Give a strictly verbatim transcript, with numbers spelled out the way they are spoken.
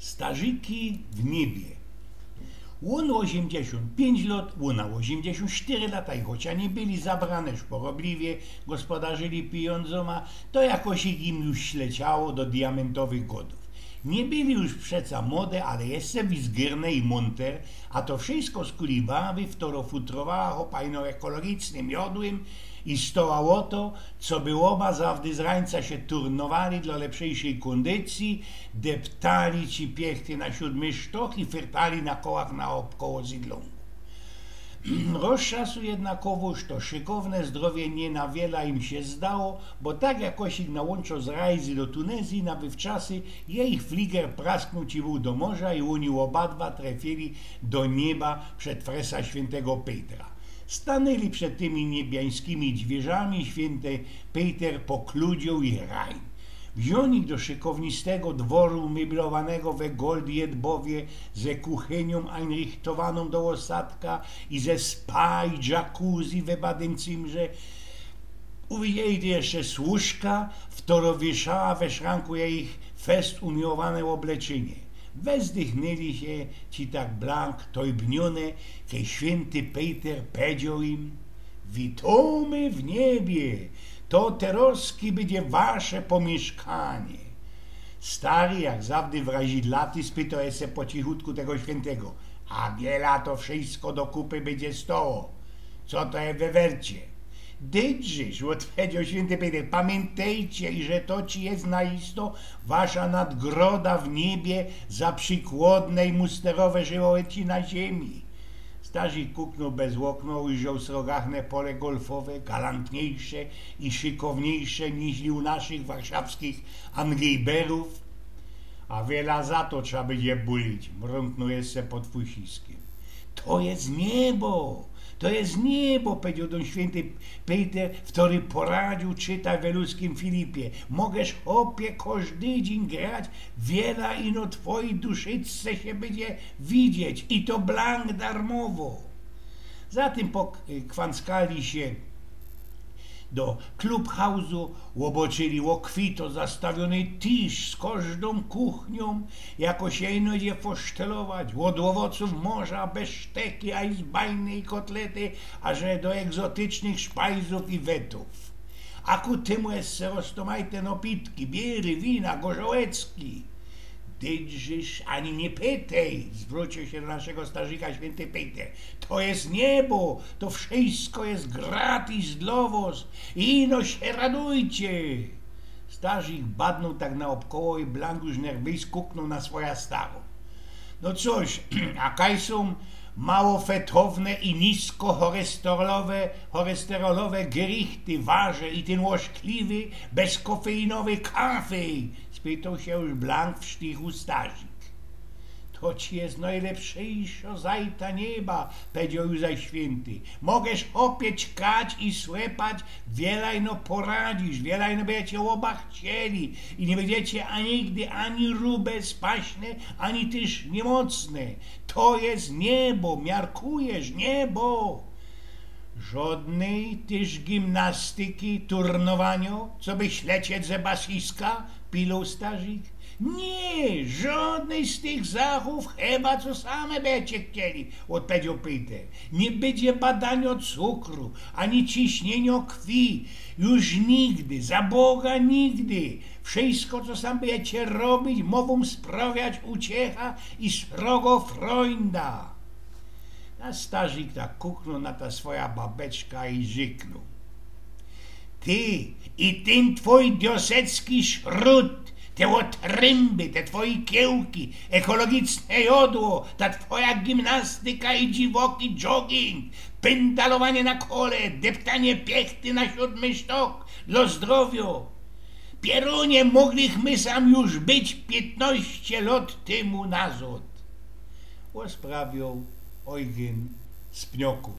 Starziki w niebie. Ôn ôziymdziesiōnt piyńć lot, ôna ôziymdziesiōnt sztyry lata i chociŏż niy byli zabrane szporobliwie, gospodarzyli pijōndzōma, to jakoś im już śleciało do diamentowych godōw. Niy byli już przeca mode, ale jeszcze wizgyrne i mōnter, a to wszysko skuli baby, ftorŏ futrowała chopajno ekologicznym jodłym i stoła ô to, coby ôba zawdy z rańca sie turnowali dlŏ lepszyjszyj kōndycyje, deptali ci piechty na siōdmy sztok i fyrtali na kołach naôbkoło zydlōnku. Roz czasu jednakowōż to szykowne zdrowie niy na wiela im sie zdało, bo tak jakoś ich na łōnczo z Rajzy do Tunezyje na bywczasy, jejich fliger prasknōł ci bōł do morza i ôni ôbadwa trefili do nieba przed fresa świyntego Pejtra. Stanęli przed tymi niebiańskimi dwiyrzami, świynty Pejter pokludzioł ich rajn. Wziōn ich do szykownistego dworu, meblowanego we gold jedbowie, ze kuchyniōm einrichtowanōm do ôsadka i ze spa i jacuzzi we badencymrze. Uwidzieli tu jeszcze służka, ftorŏ wiyszała we szranku jejich fest umiłowane ôbleczynie. Wezdychnyli sie ci tak blank, tojbniōne, kej świynty Pejter pedzioł im: „Witōmy w niebie, to terŏzki bydzie wasze pomieszkanie”. Stary, jak zawdy wrazidlaty, spytoł jeszcze po cichutku tego świyntego: „A wiela to wszysko do kupy bydzie stoło? Co to je we wercie?” „Dydrzysz”, ôdpedzioł świynty Pejter, „pamiyntejcie, iże to ci je na isto wasza nadgroda w niebie za przikłodne i musterowe żyłołyczi na ziymi”. Starzik kuknōł bez ôkno, ujrzoł srogachne pole golfowe, galantniyjsze i szykownyjsze niźli u naszych warszawskich angejberōw. „A wiela za to trza bydzie bulić”, mrōknōł jeszcze pod fusiskiem. „To je niebo! To je niebo!” pedzioł tyn świynty Pejter, ftory poradziōł czytać we Luskim Filipie. „Możysz, chopie, kożdy dziyń grać, wiela ino twojij duszyce sie bydzie widzieć, i to blank darmowo”. Zatym pokwanckali sie do klubhausu, ôboczyli ôkwito zastawiōny tisz z kożdōm kuchniōm, jako sie ino idzie fosztelować, ôd ôwocōw morza, bezszteki, ajsbajny i kotlety, aż do egzotycznych szpajzōw i wetōw. A ku tymu jeszcze roztōmajte nopitki, biery, wina, gorzołecki. „Dydrzysz, ani niy pytej”, zwrōciył sie do naszego starzika świynty Pejter. „To je niebo, to wszysko je gratis dlŏ wŏs i ino sie radujcie”. Starzik badnōł tak naôbkoło i blank już nerwyjs kuknōł na swoja starŏ. „No cōż, a kaj sōm małofetowne i niskocholesterolowe, cholesterolowe gerichty warze i tyn ôszkliwy, bezkofeinowy kafej?”, spytoł sie już blank w sztychu starzik. „To ci je nojlepszyjszŏ zajta nieba”, pedzioł już zaś świynty. „Możysz, chopie, ćkać i słepać, wiela ino poradzisz, wiela ino bydziecie ôba chcieli i niy bydziecie ani nigdy ani rube, spaśne, ani tyż niymocne. To je niebo, miarkujesz, niebo!” „Żŏdnyj tyż gimnastyki, turnowaniŏ, coby ślecieć ze basiska?”, piloł starzik. „Niy, żŏdnyj z tych zachōw, chyba co same bydziecie chcieli”, ôdpedzioł Pejter. „Niy bydzie badaniŏ cukru, ani ciśniyniŏ krwi. Już nigdy, za Boga, nigdy. Wszysko, co sam bydziecie robić, mŏ wōm sprawiać uciecha i srogo frōnda”. A starzik tak kuknōł na ta swoja babeczka i rzyknōł: „Ty i tyn twōj diosecki szrut, te ôtrymby, te twoje kiełki, ekologiczne jodło, ta twoja gimnastyka i dziwoki jogging, pyndalowanie na kole, deptanie piechty na siōdmy sztok dlŏ zdrowiŏ. Pierōnie, moglichmy sam już być piytnŏście lot tymu nazŏd”, ôsprawiŏł Ojgyn z Pniokōw.